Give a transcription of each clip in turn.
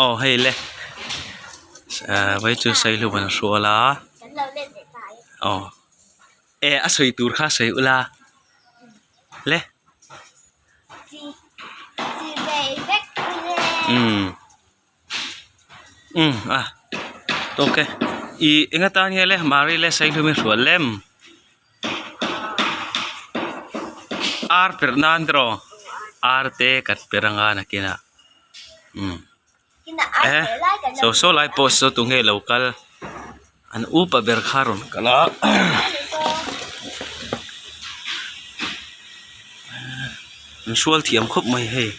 Aw hei le ahh vai chu sailum an hrual a aw e a sawi tur kha sawi ula le umm umm a tawk e ih eng atan nge le mari leh sailum hi hrual lem. Ar perh nan tiraw ar te kan perh anga nakinah umm eh saw saw lai pawh saw tunge lo kal an upa ber kha a rawn kal a an hrual thiam khawp mai hei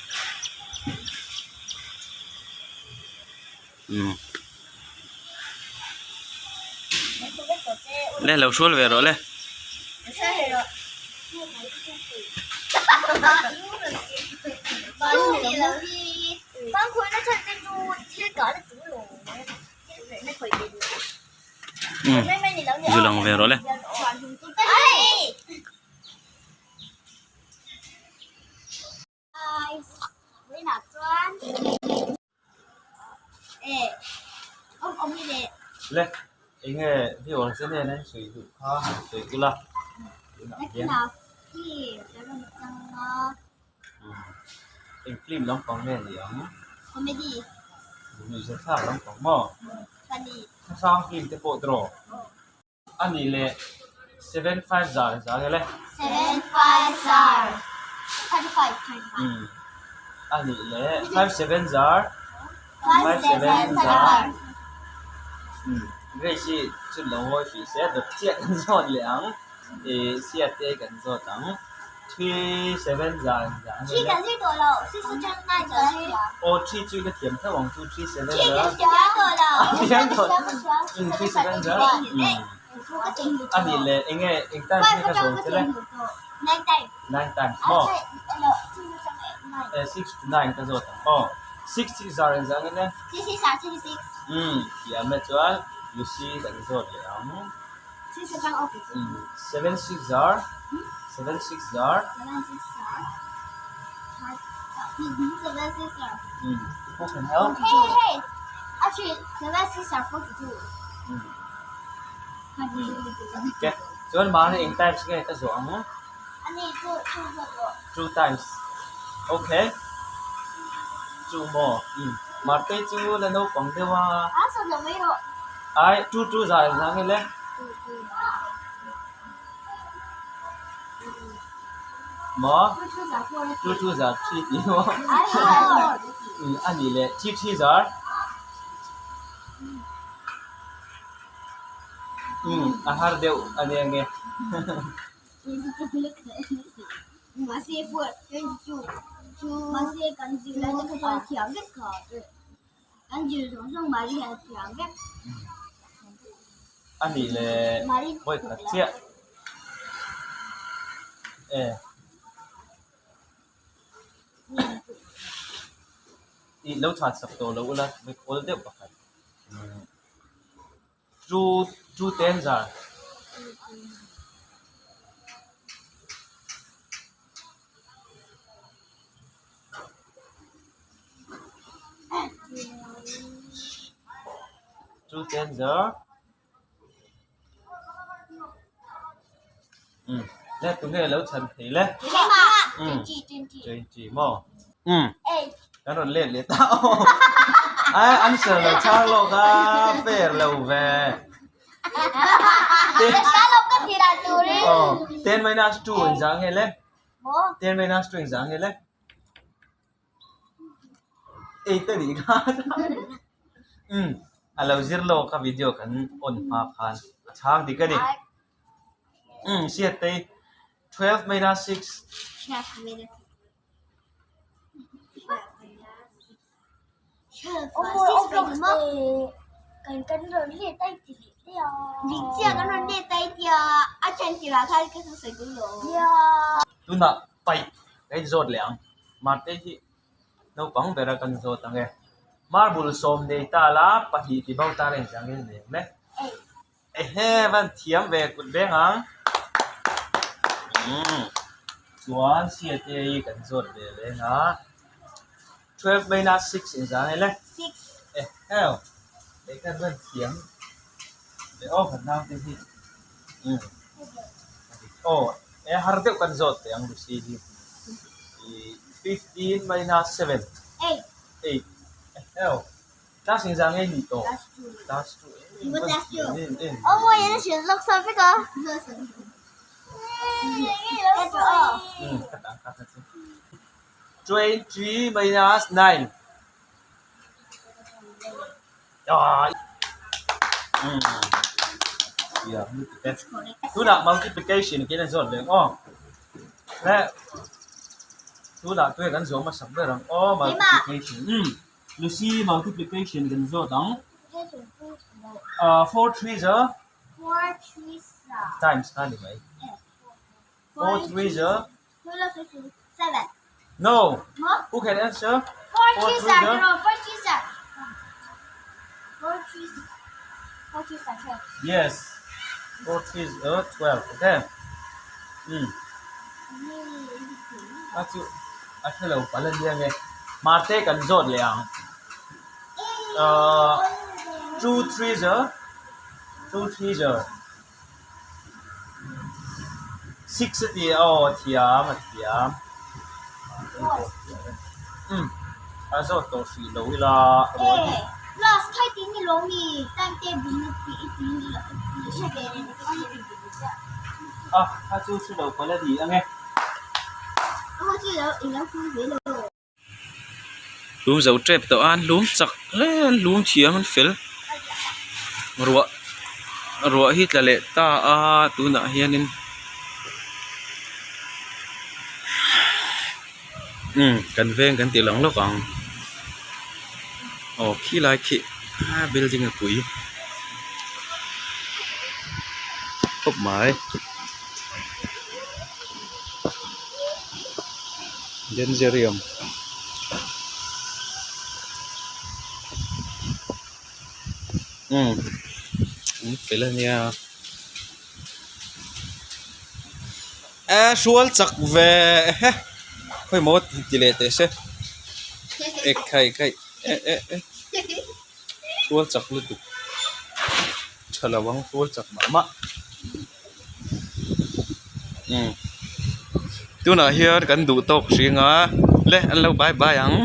umm le lo hrual ve rawh le. Umm zu lang ve rawh le. Le enge viewer te nen an sawi duh kha han sawi ula tunah hian eng film lampang nge ni ang nuihza thlak lampang maw thlahrang film te pawh tiraw. A nih leh 75 zar zar e le. 75 zar 35 35. Um a nih leh 57 zar 57 zar. Um Grace hi chu lo ngawi hrih se dawt chiah kan zawt leh ang ih sia te kan zawt ang 37 zar zar a ni le. 3 kan zir tawh lo 6 atang 9 kan zir. Aw 3 chu i la thiam theuh ang chu 37 3 zar. kan thiam tawh lo. A thiam tawh um 37 zar um a nih leh eng nge eng times nge ka zawm che le 9 times maw eh 6 to 9 ka zawt ang aw 6 6 zar engzah nge le um thiam e chuan Lucy kan zawt leh ang um 7 6 zar 7 6 zar um who can help um Okay chuan mahni eng times nge ka zawh ang two times okay chu maw um Marte chu la naupang deuh a ai two two zah zah nge le maw two two zah three tih maw um a nih leh three three zar. Umm a har deuh a nia nge. A nih leh vawi khat chiah e. Ih lo chhan sak tawh lo ula vawi kawl deuh pakhat. Two two ten zar. Two ten zar. Um le tunge lo chhan thei le. Um 20 maw. Um kan rawn let leh ta aw. Ai answer lo chhang lawk a fair lo ve. Aw 10 minus 2 engzah nge le? 10 minus 2 engzah nge le? 8 a nih kha. Um a lo zir lawk a video kan on hma khan a chhang dik a ni. Um hriat te 12 minus 6. Tunah paih ka inzawt leh ang. Marte hi naupang bera kan zawt ang e. Marble sawm nei ta la pahnih ti bo ta la inzang in nei ang le. Ehe van thiam ve kut veng ang. Umm chuan CATA hi kan zawt ve leng a. 12 minus 6 inzang e le. 6. Eheu leh kan rawn thiam leh aw kan nau te hi umm aw e har deuh kan zawt teh ang Lucy hi ih 15 minus 7 8 eheu class engzah nge nih tawh class 2 em rawn thiam em em umm ka tah kha chu 20 minus 9. Tunah multiplication khi an zawt leh ang aw. He tunah tuia kan zawh hmasak ber ang aw multiplication. Umm Lucy multiplication kan zawt ang. Ah 4 3 za times kha ni mai. 4 3 za No. Who can answer? 4 3 are 4 3 are 4 3 4 3 are 12. Yes. 4 3 are 12. Okay. Hmm. A chu a hrelo pal a nia nge. Marte kan zawt leh ang. Uh, 2 3 are 2 3 are 6 a ti aw a thiam a thiam umm a zawt tawh hrih lo ila a kha chu hre lo pawlh a ni ang e. Lum zo tep tawh a an lum chak hle a an lum thiam an fel ruah ruah hi tla leh ta a tunah hianin umm kan veng kan tih lang lawk ang aw khilai khi building a pui khawp mai. Denzerium umm an fel a nia e hrual chak ve he khawi maw ti leh teh se e khai khai e e e hrual chak lutuk tha lo ang hrual chak mah mah. Umm tunah hian kan duh tawk hring a le an lo bye bye ang.